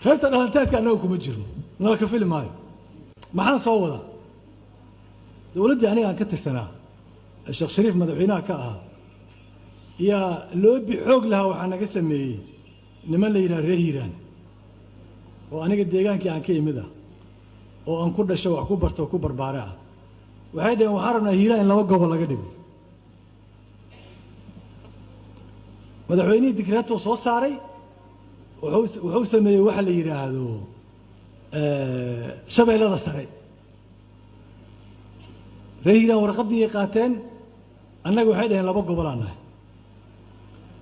Qaybta dhalanteedka annaga kuma jirno, nala ka fili maayo. Maxaan soo wadaa? Dowladdii aniga aan ka tirsanaa ee Sheekh Shariif madaxweynaha ka ahaa yaa loobi xoog lahaa. Waxaa naga sameeyey niman la yidhaha reer Hiiraan oo aniga deegaankii aan ka imid ah oo aan ku dhasho, wax ku barto oo ku barbaare ah. Waxay dhaheen waxaan rabnaa Hiiraan in 2 gobol laga dhigo. Madaxweynihii digreeto soo saaray, wuxuu sameeyey waxa la yidhaahdo Shabeellada Sare. Reer Hiiraan warqaddii ay qaateen, annaga waxay dhaheen 2 gobol aan nahay.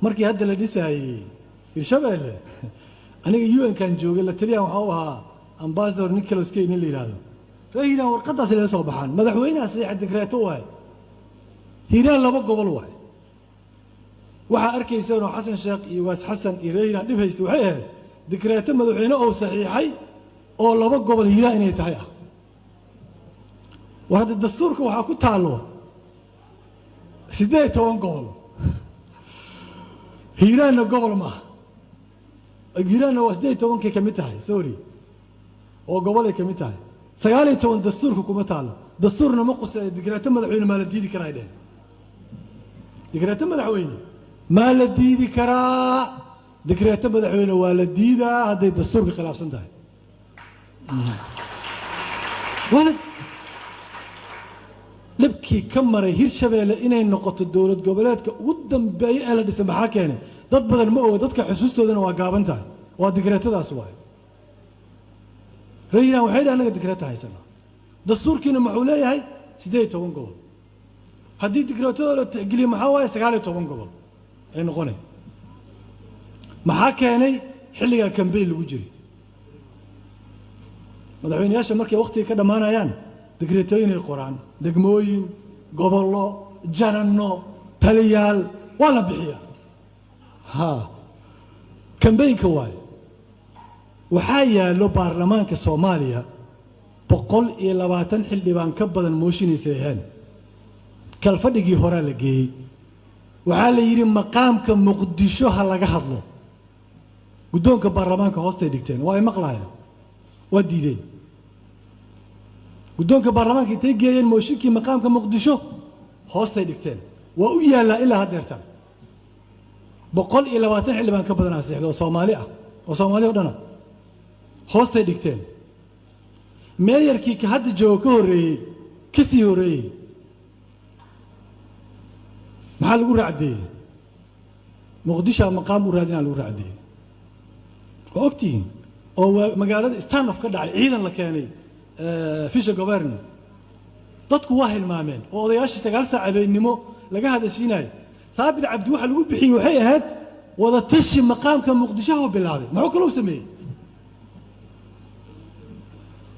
Markii hadda la dhisaayey Hirshabeelle, aniga UN kan joogay, la taliyahan waxaa u ahaa ambassador Nicholas Kay nin la yidhaahdo. Reer Hiiraan warqaddaas laga soo baxaan, madaxweynaha saxiixa digreeto waaye, Hiiraan 2 gobol waaye. Waxaa arkayseen oo Xasan Sheekh iyo Waas Xasan iyo reer Hiiraan dhib haystay waxay ahayd digreeto madaxweyne oo saxiixay oo 2 gobol Hiiraan inay tahay ah. War hadda dastuurka waxaa ku taallo 18 gobol, Hiiraanna gobol maaha. Hiiraanna waa 18-kay ka mid tahay, sorry, oo gobolay ka mid tahay. 19 dastuurka kuma taallo, dastuurna ma quseeyo. Digreeto madaxweyne maa la diidi karaa ay dheheen? Digreeto madaxweyne maa la diidi karaa? Digreeto madaxweyne waa la diidaa hadday dastuurka khilaafsan tahay. Waa la dhibkii ka maray Hirshabeelle inay noqoto dowlad goboleedka ugu dambeeya ee la dhisay. Maxaa keenay? Dad badan ma oga, dadka xusuustoodana waa gaaban tahay. Waa digreetadaas waaye. Reer Hiiraan waxay dhahan anaga digreeta haysanaa, dastuurkiina muxuu leeyahay? 18 gobol. Haddii digreetadooda la tixgeliyo maxaa waaye? 19 gobol ay noqonay. Maxaa keenay? Xilligaa kambeyn lagu jiray. Madaxweyneyaasha markay waqtiga ka dhammaanayaan digreetooyin ay qoraan, degmooyin, gobollo, jananno, taliyaal waa la bixiyaa. Ha kambeynka waaye. Waxaa yaallo baarlamaanka Soomaaliya 120 xildhibaan ka badan mooshinay saxiixeen. Kalfadhigii horaa la geeyey, waxaa la yidhi maqaamka Muqdisho ha laga hadlo. Guddoonka baarlamaanka hoostay dhigteen, waa ay maqlaayaan, waa diideen. Guddoonka baarlamaanka intay geeyeen mooshinkii maqaamka Muqdisho hoostay dhigteen, waa u yaallaa ilaa haddeertaan. 120 xildhibaan ka badan saxiixda oo Soomaali ah, oo Soomaali oo dhana, hoostay dhigteen. Meeyarkii ka hadda jooga ka horreeyey, ka sii horreeyey, maxaa lagu raacdeeyey? Muqdishoa maqaam u raadinaa lagu raacdeeyey. Waa ogtihiin oo waa magaalada standoff ka dhacay, ciidan la keenay, fisha governor. Dadku waa hilmaameen oo odayaashii 9 saac habeennimo laga hadashiinayo. Thaabit Cabdi waxa lagu bixiyey waxay ahayd wadatashi maqaamka Muqdisho bilaabay. Muxuu kaloo sameeyey?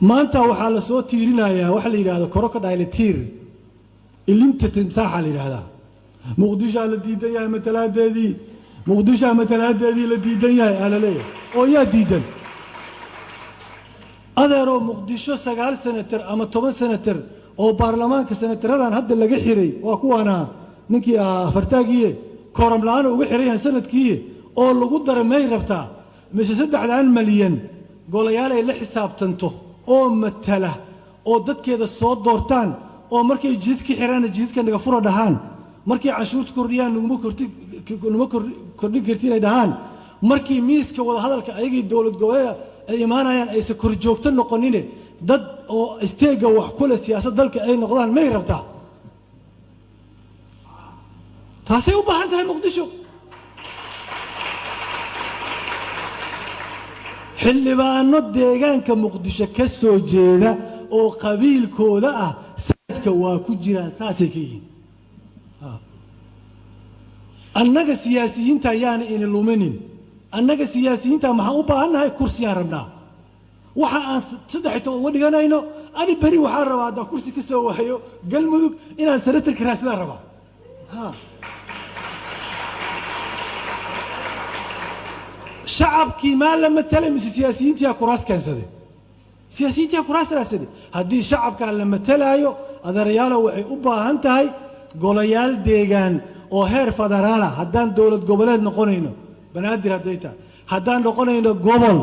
Maanta waxaa la soo tiirinayaa waxa la yidhahdo crocodile tear, ilinta timsaaxa la yidhahdaa. Muqdishoa la diidan yahay matalaadeedii, Muqdishoa matalaadeedii la diidan yahay aa la leeyahay. Oo yaa diidan adeeroo? Muqdisho 9 senatar ama 10 senatar oo baarlamaanka senataradan hadda laga xiray waa kuwaana ninkii ahaa afartaagiye kooram la-aan uga xiran yahay sanadkii oo lagu daray. May rabtaa mise 3-dan malyan golayaal ay la xisaabtanto oo matala oo dadkeeda soo doortaan, oo markay jidadka xiraanna jidadka naga fura dhahaan, markay canshuurta kordhiyaan naguma kordhin kartiin ay dhahaan, markii miiska wadahadalka ayagii dowlad goboleeda ay imaanayaan aysan korjoogto noqonine dad oo isteega wax ku leh siyaasad dalka ay noqdaan, may rabtaa? Taasay u baahan tahay Muqdisho. Xildhibaano deegaanka Muqdisho ka soo jeeda oo qabiilkooda ah sanadka waa ku jiraan, saasay ka yihiin. Annaga siyaasiyiinta yaana ini luminin. Annaga siyaasiyiinta maxaan u baahannahay? Kursiyaan rabnaa. Waxa aan 13 uga dhiganayno, ani beri waxaan rabaa haddaan kursi ka soo waayo Galmudug inaan senatarka raadsadaan rabaa. Shacabkii maa la matalay mise siyaasiyiintiyaa kuraas keensaday? Siyaasiyiintiyaa kuraas raadsaday. Haddii shacabkaa la matalaayo, adeerayaalo, waxay u baahan tahay golayaal deegaan oo heer federaala. Haddaan dowlad goboleed noqonayno, Banaadir hadday tahay, Haddaan noqonayno gobol,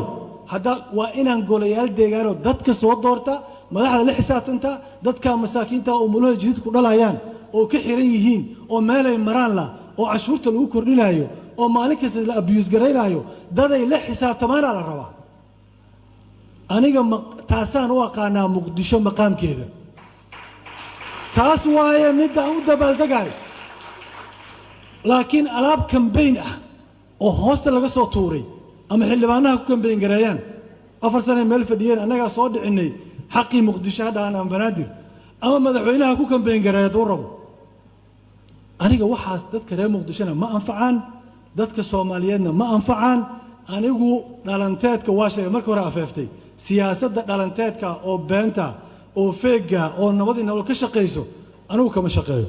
waa inaan golayaal deegaanoo dadka soo doorta, madaxda la xisaabtanta, dadka masaakiinta oo mulaha jidid ku dhalayaan oo ka xiran yihiin oo meelay maraan la oo cashuurta lagu kordhinayo oo maalin kasta la abuse garaynaayo, daday la xisaabtamaana la rabaa. Aniga taasaan u aqaanaa Muqdisho maqaamkeeda. Taas waaye midda aan u dabaaldegayo. Laakiin alaab kambayn ah oo hoosta laga soo tuuray ama xildhibaanaha ku kambayn gareeyaan, 4 sano meel fadhiyeen, annagaa soo dhicinay xaqii Muqdisho ha dhahaan ama Banaadir, ama madaxweynaha ku kambayn gareeya hadduu rabo. Aniga waxaas dadka reer Muqdishona ma anfacaan, dadka Soomaaliyeedna ma anfacaan. Anigu dhalanteedka waa sheegay markii hore afeeftay, siyaasadda dhalanteedka oo beenta oo feega oo nabadii nolol ka shaqayso anigu kama shaqeeyo.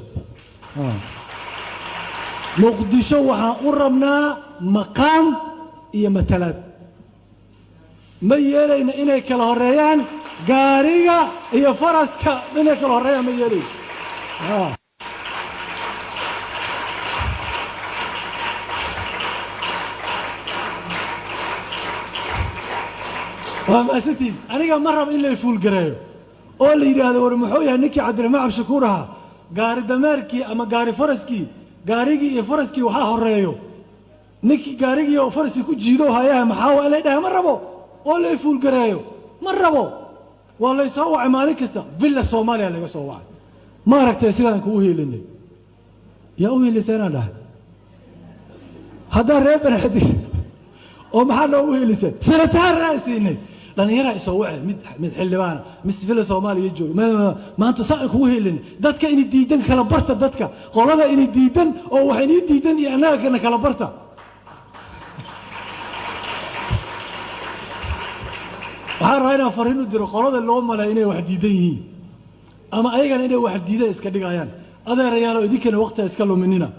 Muqdisho waxaan u rabnaa maqaam iyo matalaad. Ma yeelayna inay kala horeeyaan gaariga iyo faraska, inay kala horeeyaan ma yeelayno. Waa maasantiin. Aniga ma rabo in la fuulgareeyo oo la yidhaahdo war muxuu yahay ninkii Cabdiraxmaan Cabdishakuur ahaa, gaari dameerkii ama gaari faraskii, gaarigii iyo faraskii waxaa horeeyo ninkii gaarigii oo faraskii ku jiido hayaha, maxaa waa la dhahay? Ma rabo oo la fuulgareeyo, ma rabo. Waa la soo wacay maalin kasta, Villa Soomaaliya laga soo wacay. Ma aragtay sidaan kugu hiilinay? Yaa u hiilisay inaan dhahay haddaan reer Banaadir oo maxaa noogu hiilisay? Sanataaraan siinay. Dhallinyaraa isoo wacay, mid xildhibaana, mid Villa Soomaaliya jooga, maanta saa aan kugu hiilinay. Dadka inay diidan kala barta, dadka qolada inay diidan oo waxay inii diidan iyo annaga kana kala barta. Waxaan rabaa inaan fariin u diro qolada loo malay inay wax diidan yihiin ama ayagana inay wax diidan iska dhigayaan. Adeerayaalo, idinkana waqtiga iska luminina.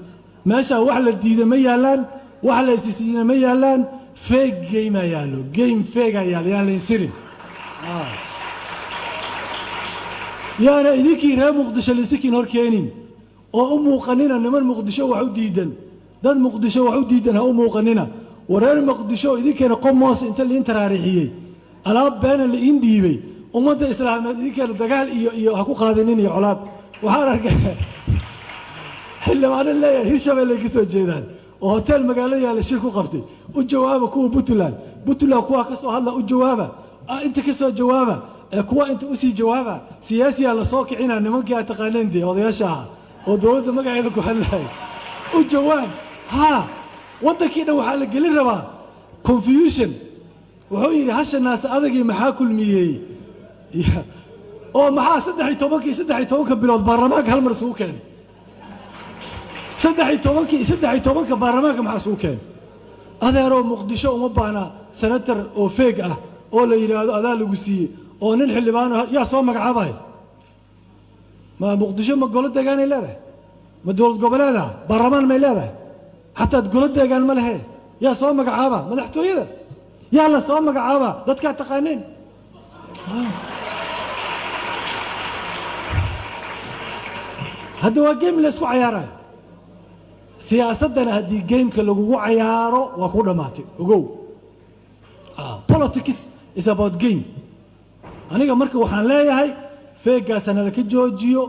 Meesha wax la diiday ma yaalaan, wax la isisiiyey ma yaalaan, fake game aa yaallo, game fake aa yaallo, yaan la insirin. Yaana idinkii reer Muqdisho laysikiin hor keenin oo u muuqanina niman Muqdisho wax u diidan, dad Muqdisho wax u diidan ha u muuqanina. Wareer Muqdisho idinkeena qomoos inta liin taraarixiyey, alaab beena la iin dhiibay, ummadda islaameed idinkeena dagaal iyo ha ku qaadanin iyo colaad. Waxaan arkay xildhibaano leeyahay Hirshabelle ay ka soo jeedaan oo hotel magaalada yaalla shir ku qabtay. U jawaaba kuwa Puntland, Puntland kuwa ka soo hadla u jawaaba, inta ka soo jawaaba, kuwa inta usii jawaaba. Siyaasiyaa la soo kicinaa, nimankii aad taqaaneen dee odayaasha ahaa oo dowladda magaceeda ku hadlaya u jawaab. Haa, waddankii dhan waxaa la gelin rabaa confusion. Wuxuu yidhi hasha naase adagii maxaa kulmiyey oo maxaa 13-kii 13-ka bilood baarlamaanka hal mar isugu keenay? 13-kii 13-ka baarlamaanka maxaa isugu keenay? Adeeroo, Muqdisho uma baahna senator oo feeg ah oo la yidhaahdo adaa lagu siiyey oo nin xildhibaano yaa soo magacaabaya. Ma Muqdisho ma golo deegaanay leedahay? Ma dowlad goboleeda baarlamaan may leedahay? Xataa golo deegaan ma lehe. Yaa soo magacaaba? Madaxtooyada yaa la soo magacaaba? Dadkaa taqaaneen. Hadda waa game la isku cayaarayo. Siyaasaddana haddii gameka lagugu cayaaro waa ku dhammaatay, ogow. Politics is about game. Aniga marka waxaan leeyahay feegaas hana laka joojiyo,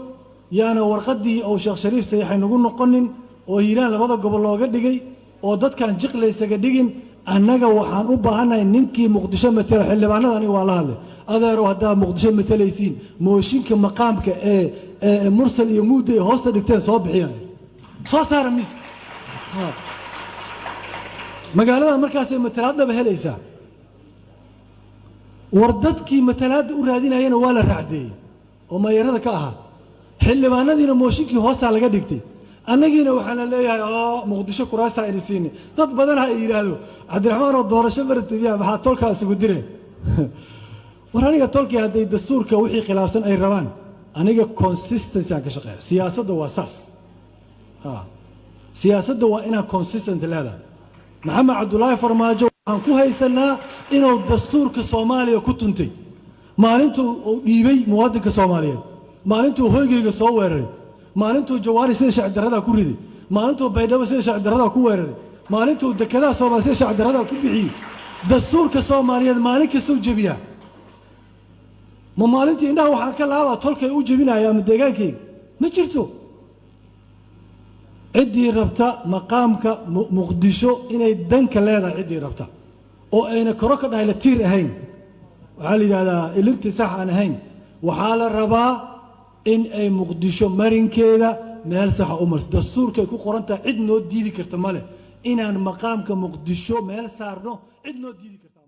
yaana warqaddii uu Sheekh Shariif saxiixay nagu noqonin oo Hiiraan labada gobol looga dhigay oo dadkan jiqlaysaga dhigin. Annaga waxaan u baahannahay ninkii Muqdisho matela. Xildhibaanada aniga waa la hadlay. Adeerow, haddaa Muqdisho matalaysiin, mooshinka maqaamka ee Mursal iyo Muudda ay hoosta dhigteen soo bixiyaan, soo saara miiska magaalada. Markaasay matalaad dhaba helaysaa. War dadkii matalaadda u raadinayana waa la raacdeeyey oo maayarada ka ahaa, xildhibaanadiina mooshinkii hoosaa laga dhigtay, annagiina waxaana leeyahay oo Muqdisho kuraastaa ayna siinay. Dad badan ha ay yidhaahdo Cabdiraxmaan oo doorasho maratabiya maxaa tolkaa isugu direen? War aniga tolkii hadday dastuurka wixii khilaafsan ay rabaan, aniga consistency aan ka shaqeeya. Siyaasadda waa saas, siyaasadda waa inaa consistent leedahay. Maxamed Cabdulaahi Farmaajo waxaan ku haysanaa inuu dastuurka Soomaaliya ku tuntay maalintuu uu dhiibay muwaadinka Soomaaliyeed, maalintuu hoygayga soo weeraray, maalintuu Jawaari sida sharci darrada ku riday, maalintuu Baydhabo sida sharci darrada ku weeraray. Maalintuu dekedaha Soomaaliya sida shacdarrada ku bixiyey. Dastuurka Soomaaliyeed maalin kasta u jebiyaa. Ma maalintii indhaha waxaan ka laabaa tolkay u jebinaya ama deegaankayga? Ma jirto. Ciddii rabta maqaamka Muqdisho inay danka leedahay, ciddii rabta oo ayna koro ka dhahay la tiir ahayn, waxaa la yidhahdaa ilinti sax aan ahayn, waxaa la rabaa in ay Muqdisho marinkeeda meel saxa u marso. Dastuurkay ku qoran tahay. Cid noo diidi karta ma leh inaan maqaamka Muqdisho meel saarno. Cid noo diidi karta.